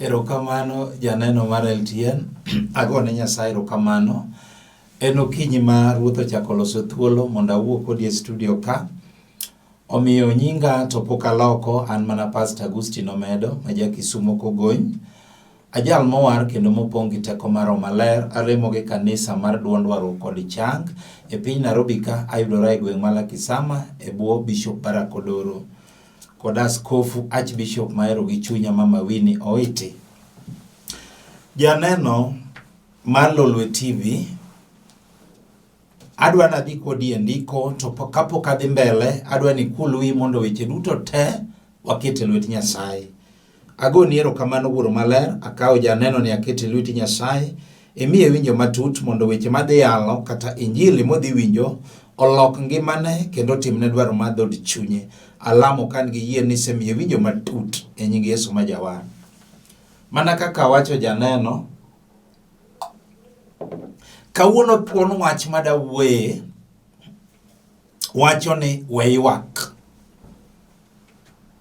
Erokamano janeno mar LTN, agone Nyasaye erokamano. En okinyi ma Ruoth ochako loso thuolo mondo awuo kodi e studio ka. Omiyo nyinga to pok aloko, an mana Pastor Agustino Omedo ma ja Kisumo Kogony. Ajal mowar kendo mopong' gi teko mar Roho Maler, alemo gi kanisa mar Duond Warruok kod Chang e piny Nairobi ka ayudora e gweng' ma Lakisama e bwo Bishop Barack Odoro kod Askofu Archbishop mahero gi chunya Mama Winnie Owiti. Janeno mar Lolwe TV, adwa nadhi kodi e ndiko to kapok adhi mbele adwa ni ikul wiyi mondo weche duto te waket e lwet Nyasaye. Agoni erokamano Wuoro Maler, akawo janeno ni aketo e lweti Nyasaye, imiye winjo matut mondo weche madhi yalo kata injili modhi winjo olok ngimane kendo otimne dwaro mar dhood chunye. Alamo ka an gi yie ni isemiye winjo matut e nying Yesu ma Jawar. Mana kaka awacho janeno, kawuono thuon wach madawuoye wacho ni we ywak.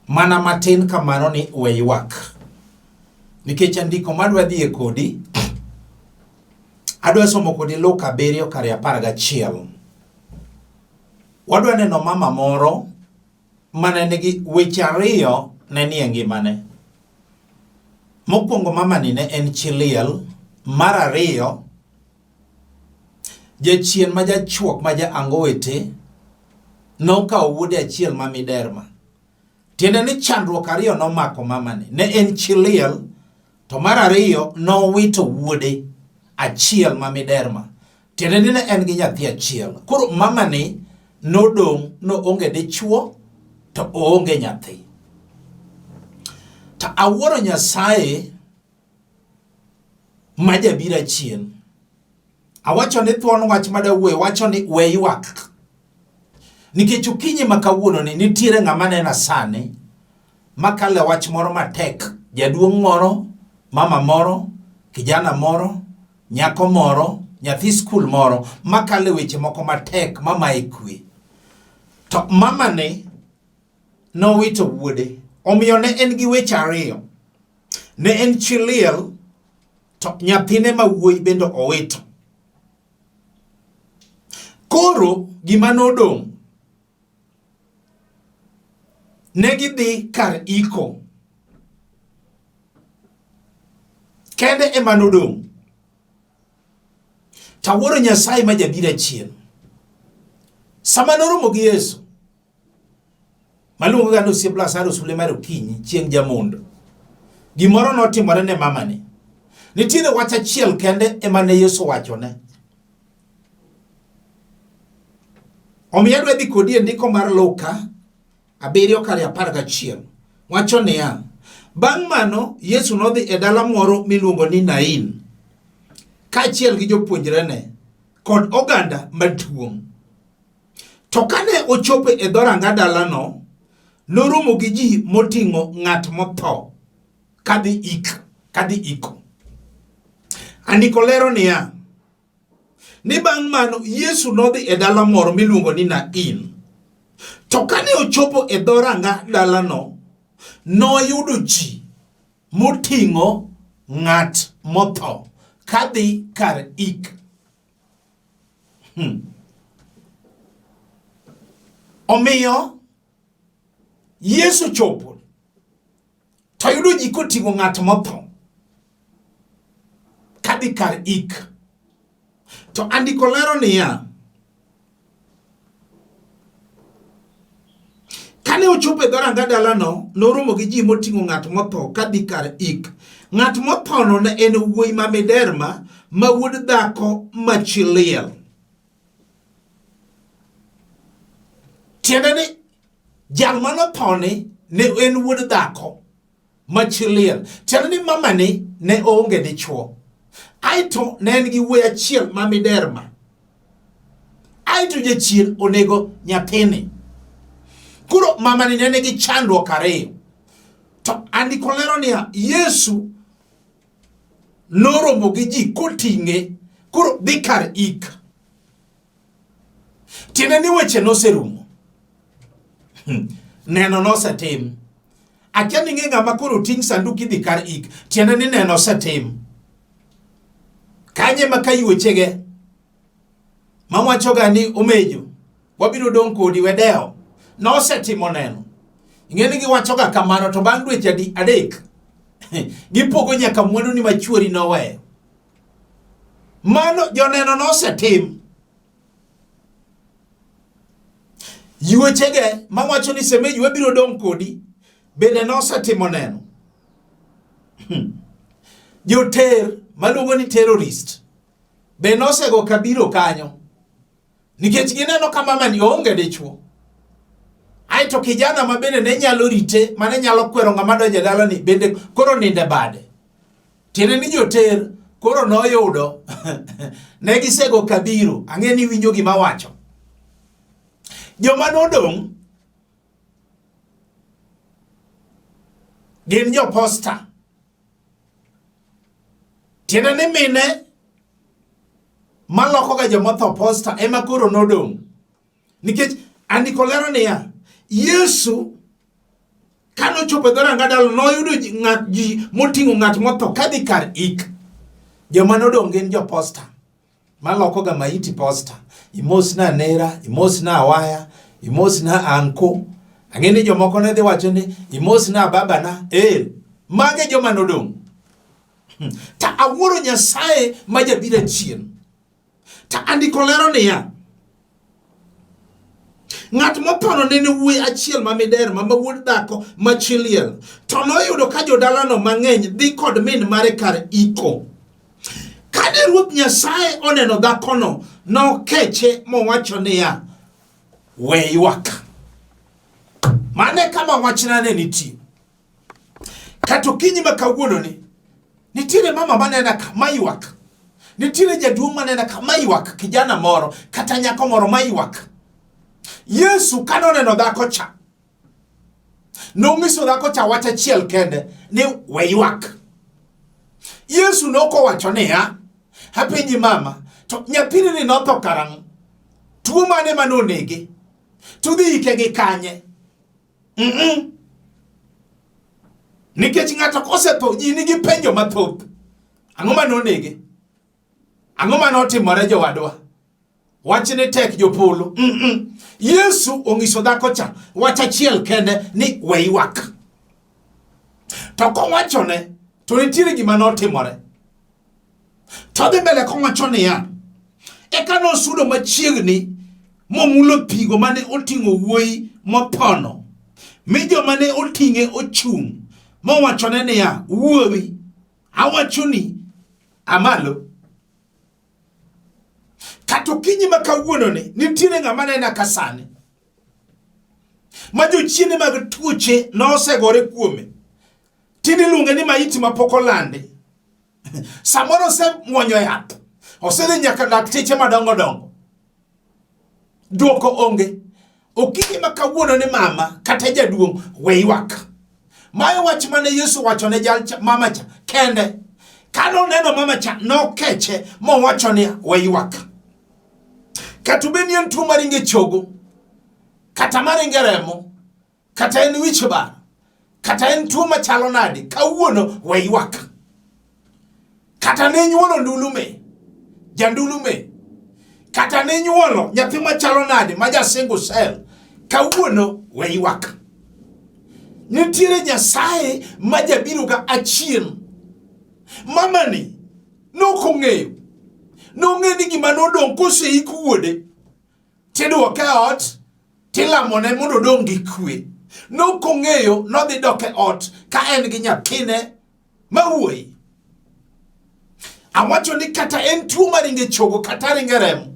Mana matin kamano ni we ywak. Nikech andiko madwa dhiye kodi, adwa somo kodi Luka 7 kare 11. Wadwa neno mama moro mane nigi weche ariyo ne nie ngimane. Mokwongo mamani ne en chi liel, mar ariyo jachien ma jachuok ma ja angowete nokawo wuode achiel ma miderma. Tiende ni chandruok ariyo nomako mamani. Ne en chi liel to mar ariyo nowito wuode achiel ma miderma. Tiende ni ne en gi nyathi achiel. Koro mamani nodong' noonge dichuo to oonge nyathi. To awuoro Nyasaye ma jabira chien. Awacho ni thuon wach madawuoye wacho ni we ywak. Nikech okinyi ma kawuono ni nitiere ng'ama nena sani makale wach moro matek, jaduong' moro, mama moro, kijana moro, nyako moro, nyathi skul moro makale weche moko matek mamaye kwe. To mamani nowito wuode, omiyo ne en gi weche ariyo. Ne en chi liel to nyathine ma wuoyi bende owito. Koro gima nodong' ne gidhi kar iko kende ema nodong'. Tawuoro Nyasaye ma jabira chien. Sama noromo gi Yesu, maluongo ga ni osiep Lazaro sule mar okinyi chieng' jamondo, gimoro notimore ne mamani. Nitiere wach achiel kende ema ne Yesu wachone. Omiyo adwa dhi kodi e ndiko mar Luka 7 kare 11. Wacho niya, bang' mano Yesu nodhi e dala moro miluongo ni Nain kaachiel gi jopuonjrene kod oganda maduong'. To kane ochopo e dhoranga dalano, noromo gi ji moting'o ng'at motho kadhi ik kadhi iko. Andiko lero niya, ni bang' mano Yesu nodhi e dala moro miluongo ni Nain. To kane ochopo e dho ranga dalano, noyudo ji moting'o ng'at motho kadhi kar ik. Omiyo Yesu chopo to yudo ji koting'o ng'at motho kadhi kar ik. To andiko lero niya, kane ochopo e dhoranga dalano, noromo gi ji moting'o ng'at motho kadhi kar ik. Ng'at mothono ne en wuoyi ma miderma ma wuod dhako ma chi liel. Tiende ni jal manothoni ne en wuod dhako ma chi liel. Tiende ni mamani ne oonge dichuo. Aeto ne en gi wuoyi achiel ma miderma. Aeto jachien onego nyathini. Koro mamani ne nigi chandruok ariyo. To andiko lero niya, Yesu noromo gi ji koting'e koro dhi kar ik. Tiende ni weche noserumo. Neno nosetim. Akia ni ng'e ng'ama koro ting' sanduk idhi kar ik, tiende ni neno osetim. Kanye ma ka yuochege mawachoga ni omejo wabiro dong' kodi wedewo nosetimo neno. Ing'e ni giwachoga kamano to bang' dweche 3 gipogo nyaka mwandu ni machuori noweyo. Mano joneno nosetim. Yuochege mawacho ni semeji wabiro dong' kodi bende nosetimo neno. Joter maluongo ni terrorist be nosego kabiro kanyo nikech gineno ka mama ni oonge dichwo. Aeto kijana ma bende ne nyalo rite mane nyalo kwero ng'ama donjo e dalani bende koro ninde bade. Tiende ni joter koro noyudo ne gisego kabiro. Ang'e ni winjo gima wacho. Joma nodong' gin joposta. Tiende ni mine malokoga jomotho posta ema koro nodong'. Nikech andiko lero niya, Yesu kane ochopo e dhoranga dala noyudo ji moting'o ng'at motho kadhi kar ik. Joma nodong' gin joposta malokoga maiti posta. Imosna nera, imosna awaya, imosna anko. Ang'e ni jomoko ne dhi wacho ni imosna babana. Eh, mage joma nodong'. Ta awuoro Nyasaye ma jabiro achien. Ta andiko lero niya, ng'at mothono nene wuoyi achiel ma miderma ma wuod dhako ma chi liel, to noyudo ka jodalano mang'eny dhi kod min mare kar iko. Kane Ruoth Nyasaye oneno dhakono, nokeche mowacho niya, we ywak. Mano e kama wachna ne nitie. Kata okinyi ma kawuononi, nitiere mama manena ka maywak. Nitiere jaduong' manena ka maywak, kijana moro kata nyako moro maywak. Yesu kane oneno dhako cha, nonyiso dhako cha wach achiel kende ni we ywak. Yesu nokowacho niya, apenji mama, to nyathini ni notho karang'o? Tuo mane mane onege? To udhi ike gi kanye? Nikech ng'ato kosetho ji nigi penjo mathoth. Ang'o mane onege? Ang'o mane otimore jowadwa? Wachni tek jopolo. Yesu onyiso dhako cha wach achiel kende ni we ywak. To kowachone to nitiere gima notimore. To dhi mbele kowacho niya, eka nosudo machiegni momulo pigo mane oting'o wuoyi mothono, mi joma ne oting'e ochung' mowachone niya, wuowi, awachoni, a malo. Kata okinyi ma kawuononi nitiere ng'ama nena ka sani ma jochiende mag tuoche nosegore kuome. Tinde iluonge ni maiti mapok olandi. Samoro osemuonyo yath, osedhi nyaka dakteche madongo dongo, dwoko onge. Okinyi ma kawuono ni mama kata jaduong' we ywak. Mayo wach mane Yesu wacho ne jal cha, mama cha kende. Kane oneno mama cha nokeche mowacho ni we ywak. Kata obed ni en tuo maringo e chogo, kata maringo e remo, kata en wich bar, kata en tuo machalo nade, kawuono we ywak. Kata ne nyuolo ndulume, jandulume, kata ne nyuolo nyathi machalo nade ma ja single cell, kawuono we ywak. Nitiere Nyasaye ma jabiro ga achien. Mamani nok ong'eyo, nong'e ni gima nodong' koseik wuode tidwoke e ot tilamone mondo odong' gi kwe. Nok ong'eyo nodhi dok e ot ka en gi nyathine ma wuoyi. Awacho ni kata en tuo maringo e chogo kata ringo e remo,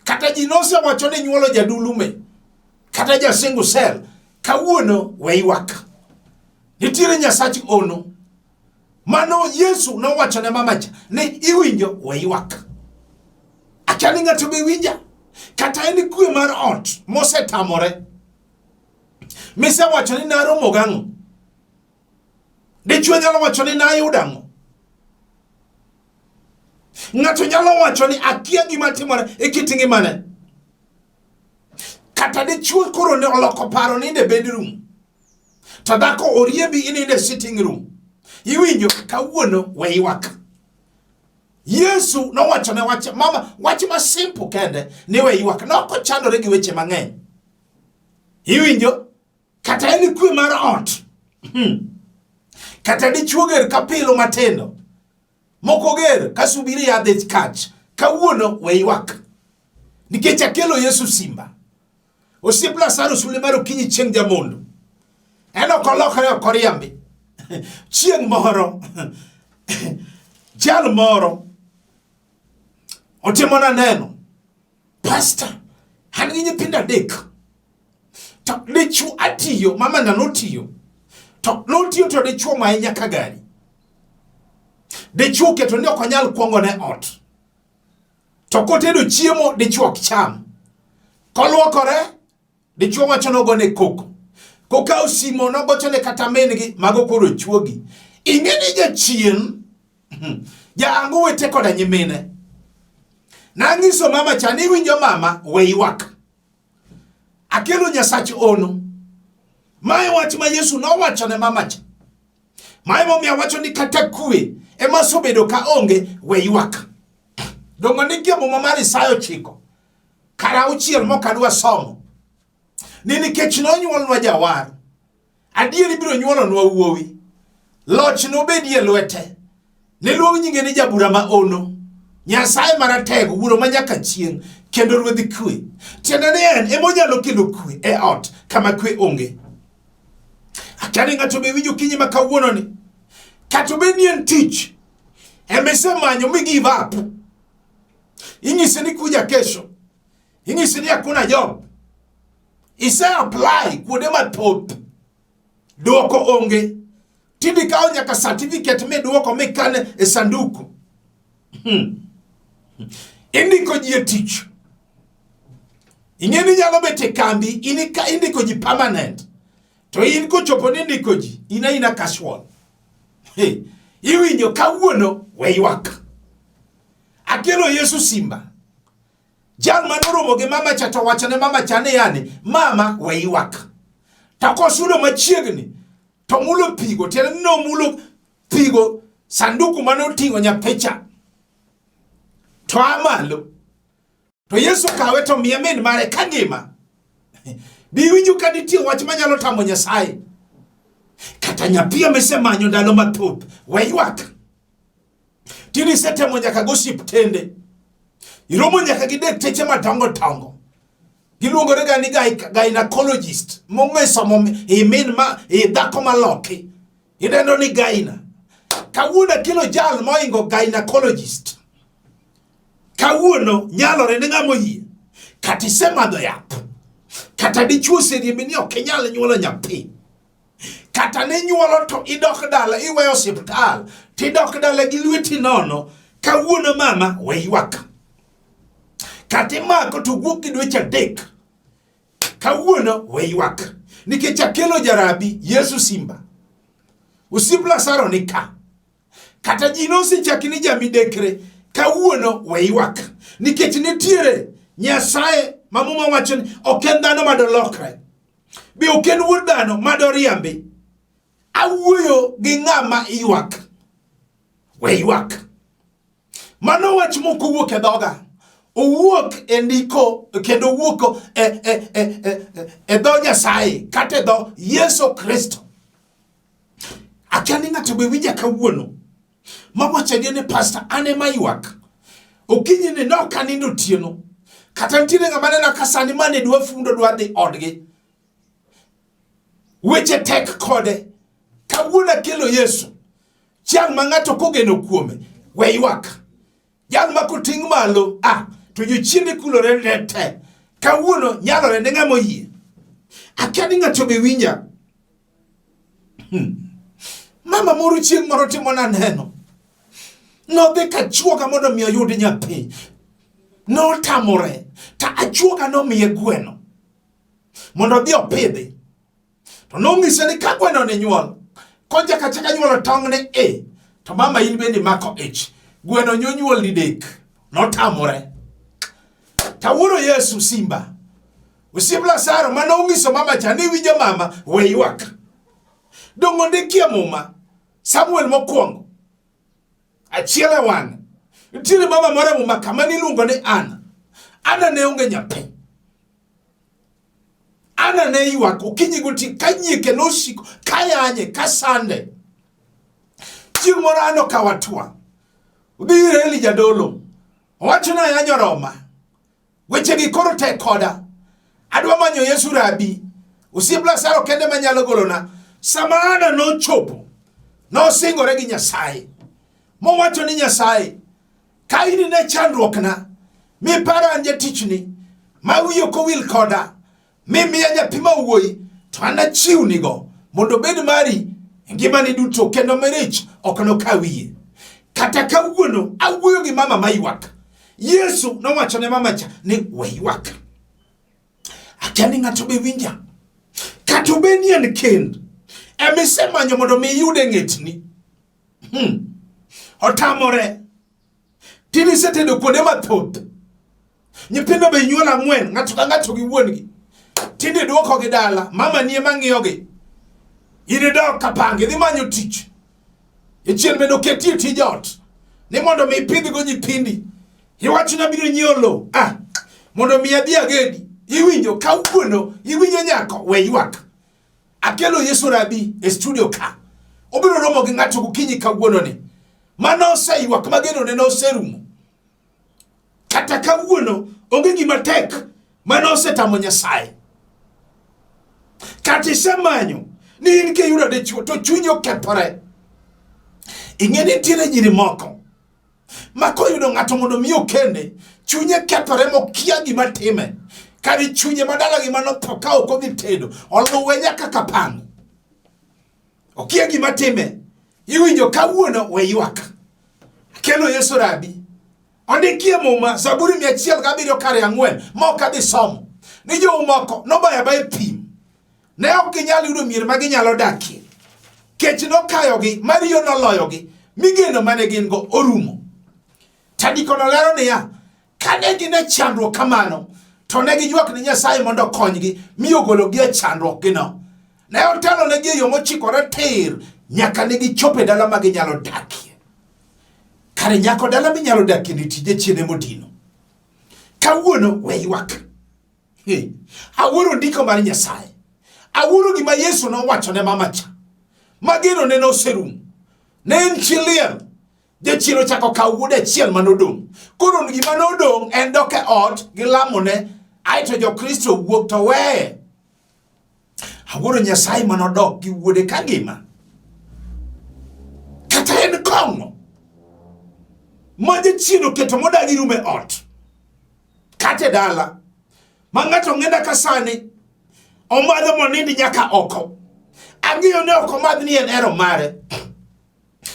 kata ji nosewacho ni nyuolo jadulume kata ja single cell, kawuono we ywak. Nitiere Nyasach ono. Mano Yesu nowacho ne mama cha ni iwinjo we ywak. Akia ni ng'ato be winja. Kata en kwe mar ot mosetamore. Misewacho ni naromo gang'o? Dichwo nyalo wacho ni nayudo ang'o? Ng'ato nyalo wacho ni akia gima timore e kit ngimane. Kata dichwo koro ne oloko paro ni e bedroom. To dhako oriembi inindo e sitting room. Iwinjo kawuono we ywak. Yesu nowacho ne wach mama wach ma simple kende ni we ywak. Nok ochandore gi weche mang'eny. Iwinjo kata en kwe mar ot. Kata dichuo ger ka pilo matindo. Moko ger ka subiri yadhe kach. Kawuono we ywak. Nikech akelo Yesu simba. Osiep Lazaro sule mar okinyi chieng' jamondo. En ok olokre ok oriambi. Chieng' moro jal moro otimona neno. Pastor, an gi nyithindo adek. To dichuo atiyo, mama na notiyo. To notiyo to dichuo maye nyaka gari. Dichuo oketo ni ok onyal kwongo ne ot. To kotedo chiemo dichuo ok cham. Koluokore dichuo wacho nogone koko. Kokawo simo nogochone kata min-gi, mago koro chuogi. Ing'e ni jachien jaango owete koda nyimine. Nang'iso mama cha ni iwinjo mama we ywak. Akelo Nyasach ono. Mae wach ma Yesu nowacho ne mama cha. Mae momiyo awacho ni kata kwe ema osebedo ka onge we ywak. Dongo nitie muma mar Isaya 9 kar 6 mok adwa somo. Ni nikech nonyuolnwa jawar. Adier ibiro nyuolonwa wuowi. Loch nobedie lwete. Ne luong nyinge ni jabura ma ono. Nyasaye maratego, wuoro ma nyaka chieng', kendo ruodh kwe. Tiende ni en ema onyalo kelo kwe e ot kama kwe onge. Akia ni ng'ato be winjo kinyi ma kawuono ni. Kata obed ni en tich, ema isemanyo mi give up. Inyise ni kuja kesho. Inyise ni hakuna job. Ise apply kuonde mathoth. Dwoko onge. Tindi kawo nyaka certificate miduoko mikane e sanduku. Indiko ji e tich. Ing'e ni nyalo bet e kambi, indiko ji permanent. To in kochopo ni indiko ji, in aina casual. Hey, iwinjo kawuono we ywak. Akelo Yesu simba. Jal mane oromo gi mama cha to wacho ne mama cha ni yani, mama we ywak. To kosudo machiegni to mulo pigo, tiende ni nomulo pigo sanduku mane oting'o nyathicha. To a malo. To Yesu kawe to miye min mare ka ngima. Bi iwinjo ka nitie wach manyalo tamo Nyasaye. Kata nyathi misemanyo ndalo mathoth, we ywak. Tinde isetemo nyaka go osiptende. Iromo nyaka gi dakteche madongo dongo. Giluongore ga ni gynecologist mong'e somo i min ma i dhako maloki. Idendo ni gyna. Kawuono akelo jal moingo gynecologist. Kawuono nyalore ne ng'ama oyie. Kata isemadho yath. Kata dichuo oseriembi ni ok inyal nyuolo nyathi. Kata ne nyuolo to idok dala iweyo osiptal tidok dala gi lweti nono. Kawuono mama we ywak. Kata imako to wuok gi dweche 3. Kawuono we ywak. Nikech akelo jarabi Yesu simba. Osiep Lazaro ni ka. Kata ji nosechaki ni jamidekre. Kawuono we ywak. Nikech nitiere Nyasaye ma Muma wacho ni ok en dhano madolokre. Be ok en wuod dhano madoriambi. Awuoyo gi ng'ama ywak. We ywak. Mano wach mok owuok e dhoga. Owuok e ndiko kendo owuok e dho Nyasaye kata e dho Yesu Kristo. Akia ni ng'ato be winja kawuono. Mawacho adier ni pastor an ema ywak. Okinyi ni nok anindo otieno. Kata nitiere ng'ama nena ka sani mane dwa fundo dwa dhi odgi. Weche tek kode. Kawuono akelo Yesu. Jal ma ng'ato kogeno kuome, we ywak. Jal ma koting' malo, to jochiende kulore ne te. Kawuono nyalore ne ng'ama oyie. Akia ni ng'ato be winja. Mama moro chieng' moro timona neno. Nodhi kachuoga mondo mi oyud nyathi. Notamore. To achuoga nomiye gweno mondo odhi opidhi. To nong'ise ni ka gweno ni nyuol, kochako achaka nyuolo tong' ne e, to mama in bende imako ich. Gweno nyonyuol didek, notamore. Tawuoro Yesu simba. Osiep Lazaro mane ong'iso mama cha ni winjo mama, we ywak. Dongo ndikie Muma, Samuel mokwongo achiel e wang'e. Nitiere mama moro e Muma kama niluongo ni Ana. Ana ne onge nyathi. Ana ne ywak okinyi gotieno ka nyieke nosiko ka yanye ka sande. Chieng' moro Ana okawo atua. Odhi ir Eli jadolo. Owacho ni ayanyo roma. Wechegi koro tek koda. Adwa manyo Yesu Rabi. Osiep Lazaro kende manyalo golona. Sama Ana nochopo, nosingore gi Nyasaye. Mowacho ni Nyasaye, ka in ne chandruokna, mi paro an jatichni, ma wiyi ok owil koda, mi miya nyathi ma wuoyi, to anachiwnigo mondo obed mari e ngimani duto, kendo mirich ok nokawiye. Kata kawuono awuoyo gi mama maywak. Yesu nowacho ne mama cha ni we ywak. Akia ni ng'ato be winja. Kata obed ni en kend, emisemanyo mondo mi iyud e ng'etni. Otamore. Tinde isetedo kuonde mathoth. Nyithindo be nyuol ang'wen, ng'ato ka ng'ato gi wuon-gi. Tinde duokogi dala, mama ni ema ng'iyogi. In idok kapanga, idhi manyo tich. Jachien bende oketi e tij ot ni mondo mi ipidhgo nyithindi. Iwacho ni abiro nyiewo lowo. Ah, mondo mi adhi agedi. Iwinjo kawuono, iwinjo nyako, we ywak. Akelo Yesu Rabi e studio ka. Obiro romo gi ng'ato gokinyi kawuono ni. Mano oseywak mageno ne noserumo. Kata kawuono onge gima tek mano osetamo Nyasaye. Kata isemanyo ni in kiyudo dichwo to chunyi okethore. Ing'e ni nitiere nyiri moko ma koyudo ng'ato mondo mi okende, chunye kethore mokia gima time. Kar chunye madalagi manotho ka ok odhi tedo, oluwe nyaka kapango. Okia gima time. Iwinjo kawuono we ywak. Akelo Yesu Rabi. Ondikie Muma Zaburi 107 kare 4 ma ok adhi somo. Ni jou moko nobayo abaya e thim. Ne ok ginyal yudo mier ma ginyalo dakie. Kech nokayogi, mariyo noloyogi, mi geno mane gin go orumo. Tandikono lero niya, kane gin e chandruok kamano, to ne giywak ne Nyasaye mondo okonygi, mi ogologi e chandruokgino. Ne otelonegi e yo mochikore tir nyaka ne gichopo e dala ma ginyalo dakie. Kare nyako dala minyalo dakie nitie jachiende modino. Kawuono we ywak. Hey, awuoro ndiko mar Nyasaye. Awuoro gima Yesu nowacho ne mama cha. Mageno ne noserumo. Ne en chi liel. Jachien ochako kawo wuode achiel ma nodong'. Koro gima nodong' en dok e ot gi lamone, aeto Jokristo wuok to weye. Awuoro Nyasaye ma nodok gi wuode ka ngima. Kata en kong'o ma jachien oketo modagi rumo e ot kata e dala ma ng'ato ng'enda ka sani omadho monindi nyaka oko. Ang'eyo ni ok omadh ni en hero mare.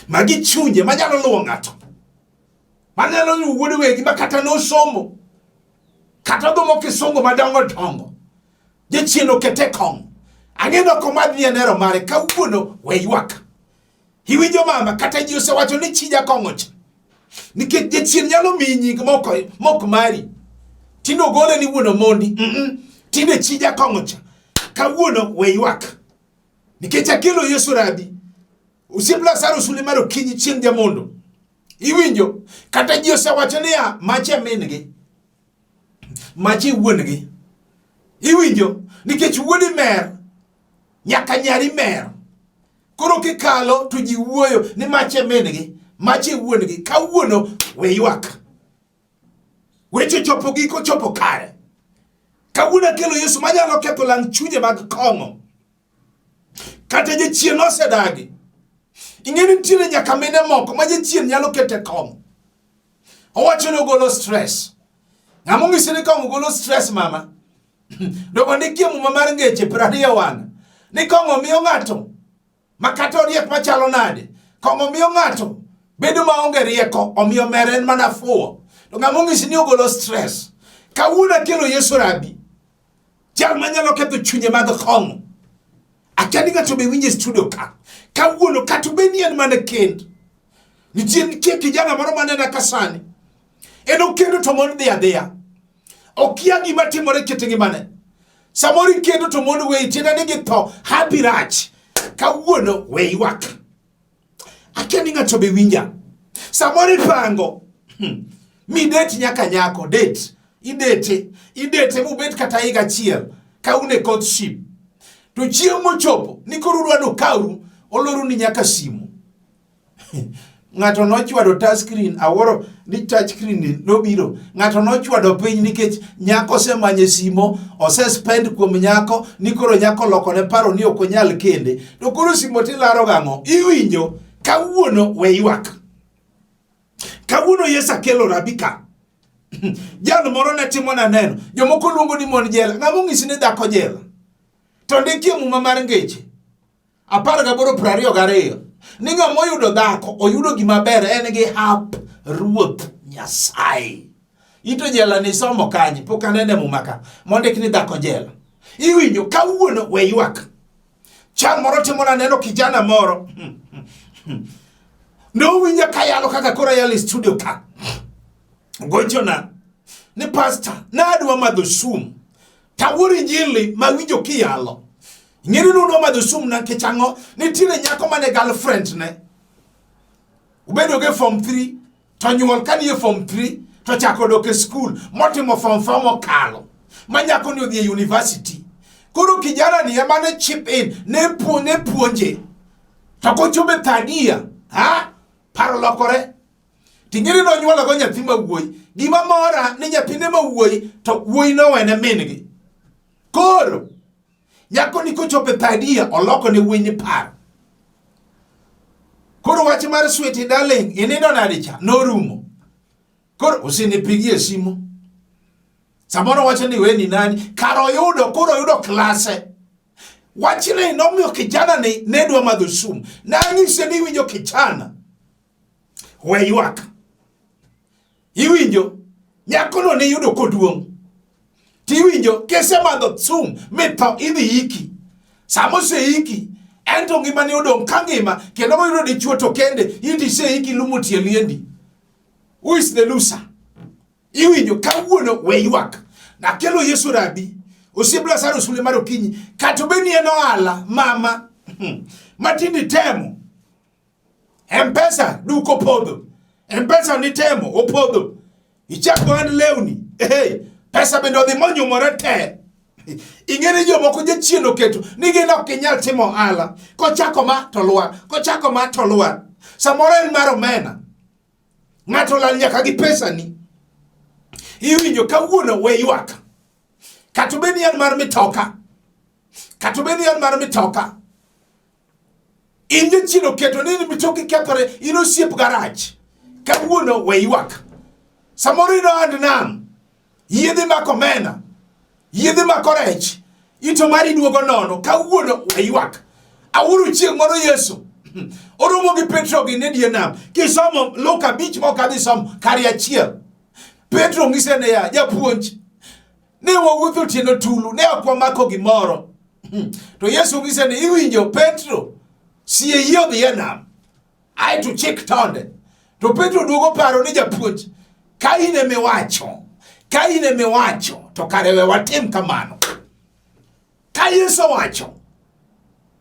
Magi chunje manyalo luwo ng'ato. Manyalo luwo wuod wegi ma kata nosomo. Kata odhumo kisungu madongo dongo. Jachien okete kong'. Ang'e ni ok omadh ni en hero mare. Kawuono we ywak. Iwinjo mama kata ji osewacho ni chi jakong'o cha. Nikech jachien nyalo miyi nying mok mari. Tinde ogole ni wuon Omondi. Tinde chi jakong'o cha. Kawuono we ywak. Nikech akelo Yesu Rabi. Osiep Lazaro sule mar okinyi chieng' jamondo. Iwinjo? Kata ji osewacho niya, mache min-gi. Mache wuon-gi. Iwinjo? Nikech wuodi mer, nyaka nyari mer. Koro kikalo to ji wuoyo ni mache min-gi, mache wuon-gi. Kawuono we ywak. Weche chopo giko chopo kare. Kawuono akelo Yesu manyalo ketho lang chunje mag kong'o. Kata jachien osedagi. Ing'e ni nitiere nyaka mine moko ma jachien nyalo keto e kong'o. Owacho ni ogolo stress. Ng'ama onyisi ni kong'o golo stress mama? Dongo ndikie muma mar ngeche 20 wang'. Ni kong'o miyo ng'ato ma kata oriek machalo nade, kong'o miyo ng'ato bedo maonge rieko, omiyo mer en mana fuwo. To ng'ama onyisi ni ogolo stress. Kawuono akelo Yesu Rabi. Jal manyalo ketho chunye mag kong'o. Akia ni ng'ato be winje studio ka. Kawuono kata obed ni en mana kend. Nitie kijana moro manena ka sani. En okendo to mon dhi adhiya. Okia gima timore kit ngimane. Samoro ikendo to mon weyi tiende ni githo. Happy rach. Kawuono we ywak. Akia ni ng'ato be winja. Samoro ipango mi det nyaka nyako det idete idete mubet kata higa achiel ka un e courtship to chieng' mochopo ni koro udwa nokawru oloru ni nyaka simu. Ng'ato nochwado touch screen, awuoro ni touch screen ni nobiro. Ng'ato nochwado piny nikech nyako osemanye simo, ose spend kuom nyako, ni koro nyako olokone paro ni ok onyal kende. To koro simo tilaro gang'o? Iwinjo kawuono we ywak. Kawuono Yesu akelo rabi ka. Jal moro ne timona neno. Jomoko luongo ni mon jela. Ng'ama onyisi ni dhako jela? To ndikie muma mar ngeche. 18:22 ni ng'ama oyudo dhako oyudo gima ber en gi hap Ruoth Nyasaye. Ito jela ni somo kanye? Pok anene muma ka mondik ni dhako jela. Iwinjo kawuono we ywak. Chal moro timona neno kijana moro nowinja kayalo kaka koro ayalo e studio ka. Gochona ni pastor, nadwa madho sum tawuoro injili mawinjo kiyalo. Ing'eni ni udwa madho sum na nikech ang'o? Nitiere nyako mane girlfriend ne. Ubedo ge form 3 to nyuol ka nie form 3 to chako dok e school motimo form 4 mokalo. Ma nyako ni odhi e university. Koro kijana ni ema ne chip in ne puonje. To kochopo e third year, ha? Paro lokore. Ting'eni nonyuolo go nyathi ma wuoyi. Gima mora ni nyathine ma wuoyi to wuoyi nowene min-gi. Koro nyako ni kochopo e third year oloko ne wuoyi ni paro. Koro wach mar sweetie darling inindo nade cha norumo. Koro osenipigie simu. Samoro wacho ni weni nani kar oyudo koro oyudo klase. Wachni nomiyo kijana ni ne dwa madho sum. Nanyise ni iwinjo kijana we ywak. Iwinjo nyakono ne yudo koduong'. Tiwinjo kisemadho sum mitho idhi iki. Sama oseiki en to ngimani odong' ka ngima kendo moyudo dichuo to kende in to iseiki lumo tie liendi. Who is the loser? Iwinjo kawuono we ywak. Nakelo Yesu Rabi. Osiep Lazaro sule mar okinyi. Kata obed ni en ohala mama matindi temo. Mpesa duko opodho. Mpesa nitemo opodho. Ichako ohand lewni. Hey, pesa bende odhi monyumore te. Ing'e ni jomoko jachien oketo ni gin ok ginyal timo ohala. Kochako ma to lwar, kochako ma to lwar. Samoro en mar omena. Ng'ato olal nyaka gi pesani. Iwinjo kawuono we ywak. Kata obed ni en mar mitoka. Kata obed ni en mar mitoka. In jachien oketo ni mitoki kethore, in osiep garaj. Kawuono we ywak. Samoro in ohand nam. Yiedhi mako omena. Yiedhi mako rech. Ito mari duogo nono. Kawuono we ywak. Awuoro chieng' moro Yesu oromo gi Petro gi ne die nam. Kisomo Luka 5 mok adhi somo kare achiel. Petro ng'ise niya, japuonj, ne wawuotho otieno tulu, ne ok wamako gimoro. To Yesu ng'ise ni iwinjo Petro, sie yie odhi e nam. Ae to chik tonde. To Petro duogo paro ni japuonj, ka in emiwacho, ka in emiwacho, to kare we watim kamano. Ka Yesu owacho,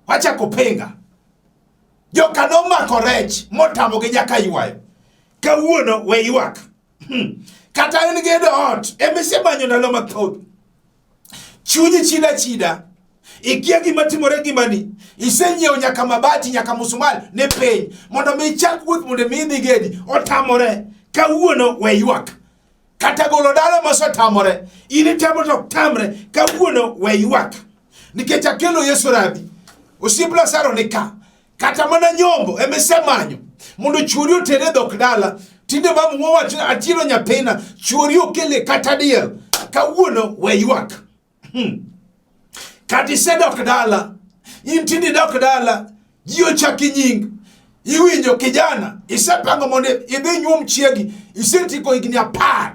wachako pinga. Joka nomako rech motamogi nyaka ywayo. Kawuono we ywak. Kata en gedo ot, emisemanyo ndalo mathoth. Chunyi chida chida. Ikia gima timore ngimani. Isenyiewo nyaka mabati, nyaka musumari ne piny mondo mi ichak wuoth mondo mi idhi gedi. Otamore. Kawuono we ywak. Kata golo dala mosetamore, in itemo to ok tamre. Kawuono we ywak. Nikech akelo Yesu Rabi. Osiep Lazaro ni ka. Kata mana nyombo emisemanyo mondo chuori otere dhok dala. Tinde mamu wawacho atieno nyathina, chuori okele kata diel. Kawuono we ywak. Kata isedok dala, in tinde idok dala, ji ochaki nying. Iwinjo kijana, isepango mondo idhi nyuom chiegi, isetieko higni 10.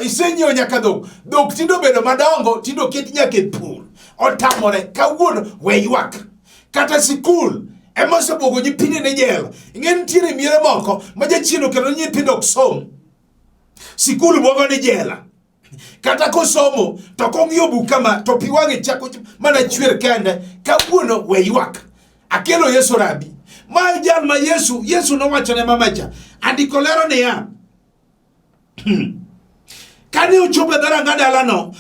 Isenyiewo nyaka dhok. Dhok tinde obedo madongo, tinde oket nyaka e pur. Otamore, kawuono we ywak. Kata sikul ema osebwogo nyithindo ne jela. Ing'e nitiere miere moko ma jachien okelo ni nyithindo ok som. Sikul bwogo ni jela. Kata kosomo to kong'iyo buk kama to pi wang'e chako mana chwer kende. Kawuono we ywak. Akelo Yesu Rabi. Ma e jal ma Yesu, Yesu nowacho ne mama cha. Andiko lero niya, kane ochopo e dhoranga dalano,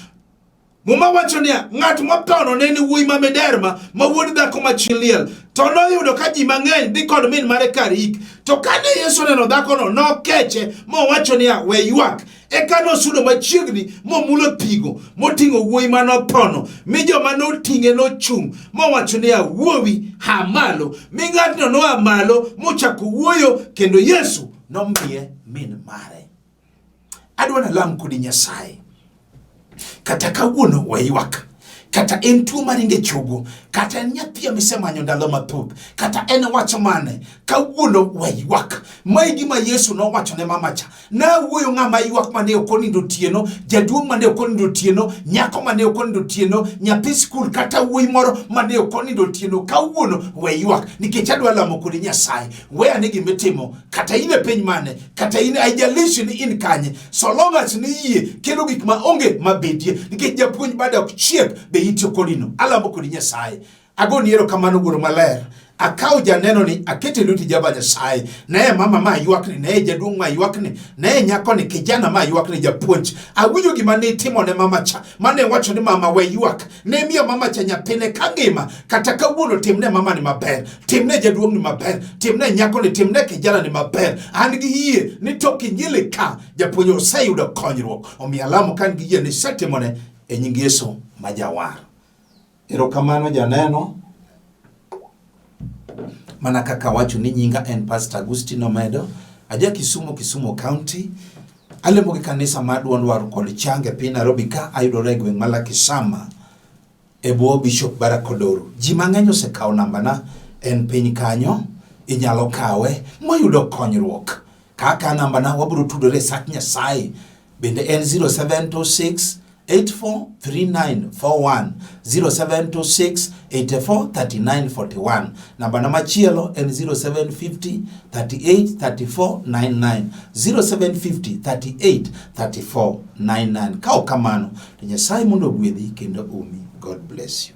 Muma wacho niya, ng'at mothono ne en wuoyi ma miderma ma wuod dhako ma chi liel. To noyudo ka ji mang'eny dhi kod min mare kar yik. To kane Yesu oneno dhakono, nokeche mowacho niya, we ywak. Eka nosudo machiegni momulo thigo moting'o wuoyi ma nothono, mi joma noting'e nochung' mowacho niya, wuowi, ha malo. Mi ng'atno noa malo mochako wuoyo, kendo Yesu nomiye min mare. Adwa nalam kodi Nyasaye. Kata kawuono waywak, kata en tuo maringo e chogo, kata en nyathi misemanyo ndalo mathoth, kata en wach mane, kawuono waywak. Ma e gima Yesu nowacho ne mama cha. Nawuoyo ng'ama ywak mane ok onindo otieno, jaduong' mane ok onindo otieno, nyako mane ok onindo otieno, nyathi skul kata wuoyi moro mane ok onindo otieno, kawuono waywak nikech adwa lamo kodi Nyasaye. We ane gima itimo, kata in e piny mane, kata in haijalishi ni in kanye, so long as ni yie kelo gik ma onge mabedie, nikech japuonj bade ok chiek be itiyo kodino. Alamo kodi Nyasaye. Agoni erokamano Wuoro Maler. Akawo janeno ni akete lweti Jehova Nyasaye. Neye mama ma ywakni, neye jaduong' ma ywakni, neye nyakoni, kijana ma ywakni, japuonj. Awinjo gima ne itimo ne mama cha, mane wacho ni mama we ywak. Ne miyo mama cha nyathine ka ngima, kata kawuono timne mama ni maber, timne jaduong' ni maber, timne nyakoni, timne kijana ni maber. An gi yie ni tok injili ka japuonj oseyudo konyruok. Omiyo alamo ka an gi yie ni isetimone e nying Yesu ma Jawar. Erokamano janeno. Mana kaka awacho ni nyinga en Pastor Agustino Omedo, aja Kisumu, Kisumu County. Alemo gi kanisa mar duond waru kod chang e piny Nairobi ka ayudore e gweng' ma Lakisama e bwo Bishop Barack Odoro. Ji mang'eny osekawo nambana en piny kanyo, inyalo kawe moyudo konyruok. Kaka nambana wabiro tudore e sach Nyasaye bende en 0726 843941 0726 843941. Nambana machielo en 0750 38 34 99 0750 38 34 99. Ka ok kamano to Nyasaye mondo ogwedhi kendo umi. God bless you.